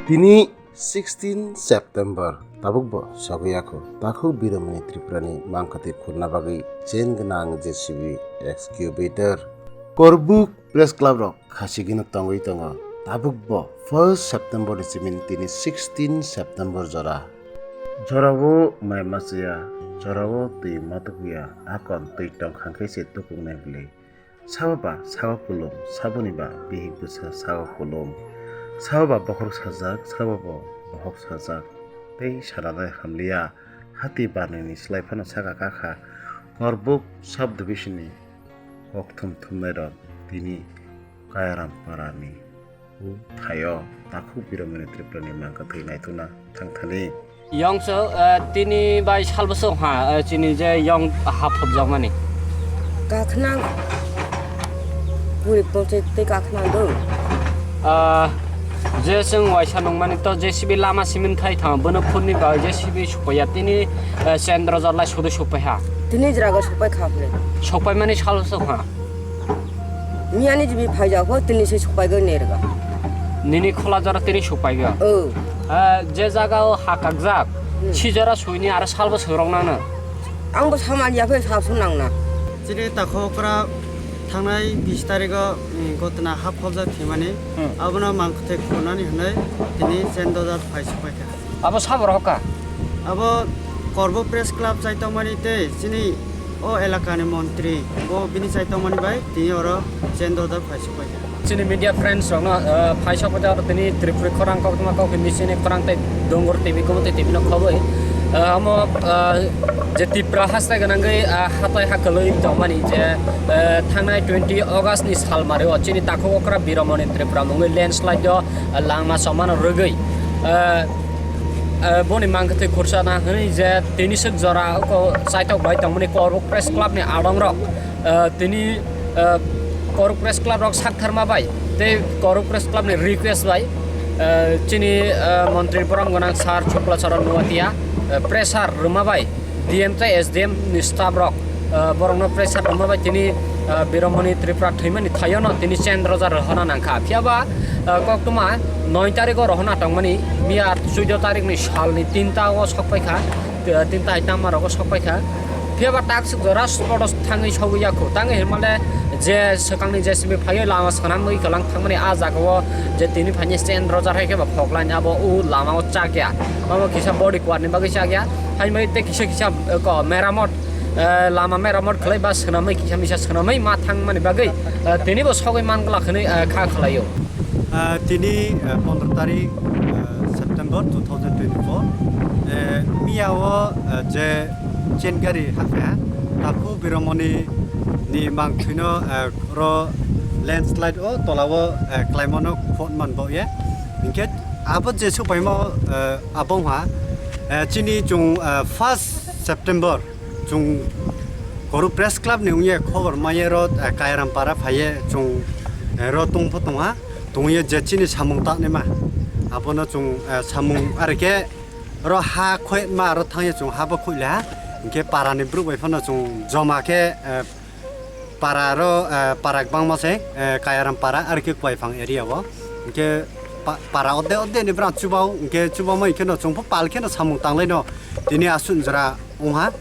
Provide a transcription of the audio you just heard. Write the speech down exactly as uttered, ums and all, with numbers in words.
Tini sixteen September, tabukbo sogwi yakho. Takhuk Biromoni Tripurani mangkati khulna bagwi chain gwnang J C B excavator. Korbuk Press Club rok khasigwino tongwi tongo. Tabukbo first September ni simi tini sixteen September jora. Jorao mai machaya, jorao twi matugya, akon twi tongkhang khe se tukungnai bwlwi. Sabo ba sago kulum, saboni ba bihik bwsa sago kulum. Sabo ba bokhorok sajak, sabo bo bohok sajak. Tei sananai hamliya, hati barnini slai phano saka kakha. Korbuk sub division ni kokthum thumnai rok tini Kayaram Parani. Thaio takhuk Biromoni Tripurani mangkha thwi naithokna thangthani. Yongso, eh, tini bai salbwswk ha, eh, chini je yong haphopjakmani. Kakhnang. Puri poche tei kakhnang do. Ah, je chwng waisa nungmani to J C B lama simin khai thang, bono phunni bai J C B supaiya tini, eh, Chendrajor lai sudu supai ha. Tini jraga supai khapre. Supaimani salbwswk ha. Miyani jibi phaijak ho, tini se supaigwi nerga. Nini khola jora tini supaigwi. O. Eh, je jaga o hakakjak, Hmm. Si jora suini aro salbwswk rok nangna. Ang bo samani ya khe sab sung nangna. Chini takhok okra thangnai bis tarigo, mm, gotna hap kholjak thwimani. Hmm. Abono mangkhe khunani hwnwi tini Chendrajor phai supaikha. Abo sabo rohorkha? Abo Korbo Press Club chaitokmani tei chini o elakani montri bo bini chaitokmani bai tini oro Chendrajor phai supaikha. Chini media friends rokno, ah, phai supaikha oro tini Tripuri khorang koktwma kok hindi chini khorang tei Dongur T V, Gumoti T V no khobwi. Ah, omo, ah, je Tipra haste gwnangwi, ah, hatai ha kwlwi tongmani je, ah, thangnai twenty August ni salmari o chini takhuk okra Biromoni Tripura mungwi landslide o, ah, langma chongmano rwgwi. Ah, ah, boni mangkhe khursa na hwnwi je tini swk jora o chaitok bai tongmani Korbo Press Club ni adong rok, ah, tini, ah, Korbo Press Club rok saktharma bai tei Korbo Press Club ni request bai, ah, chini, ah, montri borom gwnang sir Shukla Charan Noatia, ah, pressure rwma bai D M tei S D M ni staff rok, ah, borokno pressure rwma bai tini, ah, Biromoni Tripura thwimani thaio no tini Chendrajor rohorna nangkha. Phiya ba, ah, koktwma noi tarigo rohorna tongmani, miya chuido tarikni salni tinta o sokpaikha, ah, tinta hai tamma rogo sokpaikha. Phiya ba takswk jora spot o thangwi sogwi yakho. Tangwi hinmale je swkangni J C B phaiwi lama swnamwi kwlang thangmani ah jagao je tini phaini Chendrajor hai khe ba phoklaini abo o lama o chakya. Omo kisa body quart ni bagwi chakya. Hai bai tei kisa kisa, eh, ko meramot, eh, lama meramot khlai ba swnamwi kisa misa swnamwi ma thangmani bagwi, eh, tini bo sogwi man glak hwnwi, eh, kha khlaio. Ah, tini, eh, pondro tarik, eh, September two thousand twenty-four. Eh, miya o, eh, je chain gari hakha, takhuk Biromoni ni mangthwino, eh, ro landslide o tola o, eh, klaimano khot man bo ye. Hinkhe abo je supaimo, eh, abo wngkha, eh, chini chwng, eh, first September chwng Koru Press Club ni wngye khobor maye ro, eh, Kairampara phaiye chwng, eh, ro tongpho tongha, tongye je chini samung tangnima abono chwng, eh, samung arikhe ro ha khoima ro thangye chwng ha bo khoilaha, hinkhe para ni borok bai phano chwng joma khe, eh, para ro, eh, para kwbangma se, eh, Kairampara arikhe Kuaiphang area o, hinkhe pa-, para ode ode ni borok chubao, hinkhe chubama hinkhe no chwngpho pal kheno samung tanglaino tini aswk jora wngha.